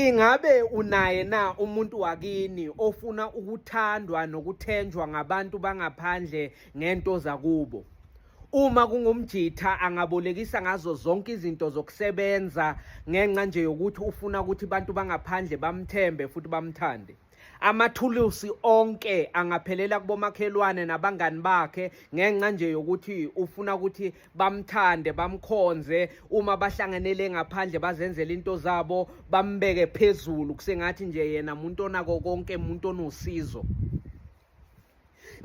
Ingabe unaye na umuntu wakini ofuna ukuthandwa nokuthenjwa ngabantu bangaphandle ngento zakubo? Uma kungumjitha angabolekisa ngazo zonke izinto zokusebenza ngenxa nje yokuthi ufuna ukuthi abantu bangaphandle bamthembe futhi bamthande. Amathulusi onke angaphelela kubomakhelwane nabangani bakhe ngenxa nje yokuthi ufuna ukuthi bamthande bamkhonze uma bahlanganele ngaphandle bazenzele into zabo bambeke phezulu kusengathi nje yena umuntu onako konke umuntu onosizo.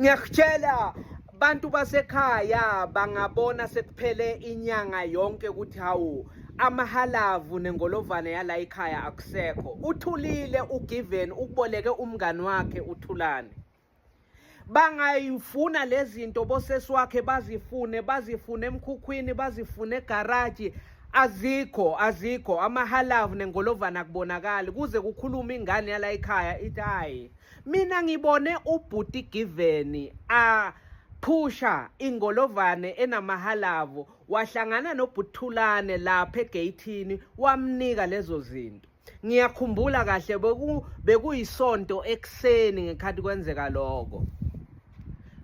Ngiyakutshela bantu basekhaya bangabona sekuphele inyanga yonke ukuthi hawu amahalavu nengolovane yala ekhaya akusekho. Uthulile uGiven ukuboleke umngani wakhe uThulane. Bangayifuna lezinto bosesi wakhe bazifune bazifune emkhukhwini bazifune egaraji azikho azikho amahalavu nengolovane akubonakali kuze kukhulume ingane yala ekhaya ithi hayi Mina ngibone ubhuti Given a phusha ingolovane enamahalavu wahlangana nobhuthulane lapha egeyithini wamnika lezo zinto. Ngiyakhumbula kahle bekuyisonto ekuseni ngekhathi kwenzeka lokho.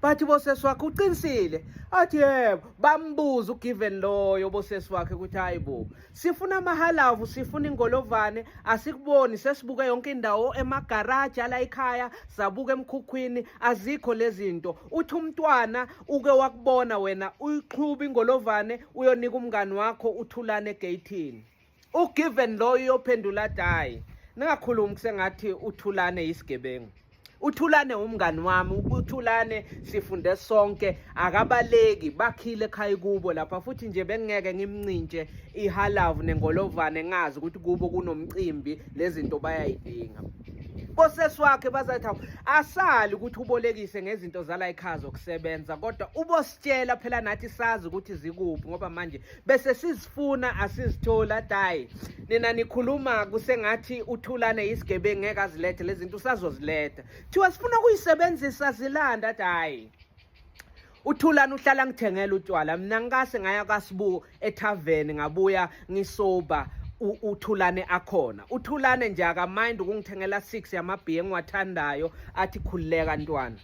Bathi bosesi wakhe uqinisile. Athi yebo, bambuza uGiven loyo bosesi wakhe ukuthi hayi bo. Sifuna amahalavu, sifuna ingolovane, asikuboni sesibuke yonke indawo emagaraji ala ekhaya, sabuka emkhukhwini, azikho lezinto. Uthi umntwana uke wakubona wena uyixhuba ingolovane uyonika umngani wakho uthulane egeyithini. UGiven loyo uyophendula athi hayi, ningakhulumi kusengathi uthulane yisigebengu. Uthulane umngani wami, uThulane sifunde sonke, akabaleki, bakhile ekhaya kubo lapha futhi nje bengeke ngimncintshe ihalavu nengolovane ngazi ukuthi kubo kunomcimbi lezinto bayayidinga. Bosesi wakhe bazathi hawu asali ukuthi ubolekise ngezinto zala ekhaya zokusebenza kodwa ubositshela phela nathi sazi ukuthi zikuphi ngoba manje bese sizifuna asizithola athi hayi nina nikhuluma kusengathi uthulane yisigebengu ngeke azilethe lezi zinto usazoziletha thiwa sifuna ukuyisebenzisa zilanda athi hayi uthulane uhlala ngithengela utshwala mina ngikase ngaya kaSibu ethaveni ngabuya ngisoba uthulane akhona uthulane nje akamind ukungithengela 6 yamabhiya engiwathandayo athi khululeka ntwana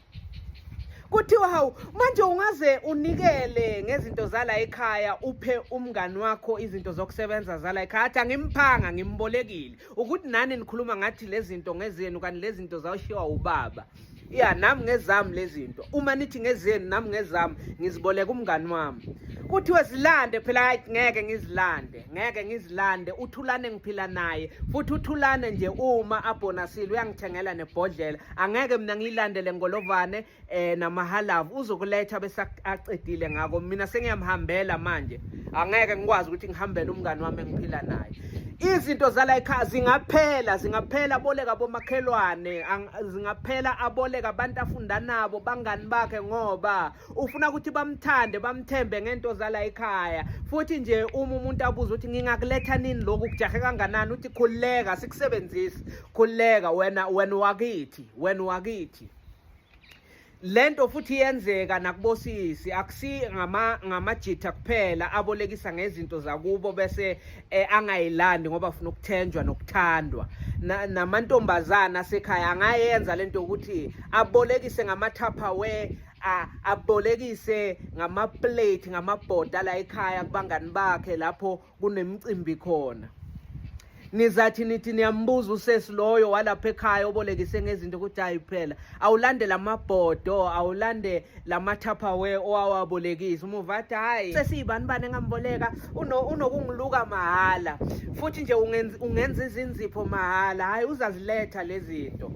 Kuthiwa hawu manje ungaze unikele ngezinto zala ekhaya uphe umngani wakho izinto zokusebenza zala ekhaya athi angimphanga ngimbolekile ukuthi nani nikhuluma ngathi lezinto ngezenu kanti lezinto zawushiwa ubaba ya nami ngezami lezinto uma nithi ngezenu nami ngezami ngiziboleka umngani wami kuthiwe zilande phela hayi ngeke ngizilande ngeke ngizilande uthulane ngiphila naye futhi uthulane nje uma abhonasile uyangithengela nebhodlela angeke mina ngiyilandele ngolovane eh namahalavu uzokuletha bese acedile ngako mina sengiyamhambela manje angeke ngikwazi ukuthi ngihambele umngani wami engiphila naye izinto zala ekhaya zingaphela zingaphela aboleka bomakhelwane zingaphela aboleka abantu afunda nabo bangani bakhe ngoba ufuna ukuthi bamthande bamthembe ngento zala ekhaya futhi nje uma umuntu abuza ukuthi ngingakuletha nini lokhu kujahe kanganani uthi khululeka sikusebenzisi khululeka wena wena wakithi wena wakithi lento futhi iyenzeka nakubosisi akusi ngama ngamajitha kuphela abolekisa ngezinto zakubo bese eh, angayilandi ngoba afuna ukuthenjwa nokuthandwa namantombazana asekhaya angayenza lento ukuthi abolekise ngama-tupperware abolekise ngama-plate ngamabhoda la ekhaya kubangani bakhe lapho kunemicimbi khona nizathi nithi niyambuza usesi loyo walapha ekhaya obolekise ngezinto ukuthi hayi phela awulande lamabhodo awulande lama-tupperware owawabolekisa umuva athi hhayi sesiyibani bani engamboleka unokungiluka mahhala futhi nje ungenza izinzipho mahhala hhayi uzaziletha lezi zinto.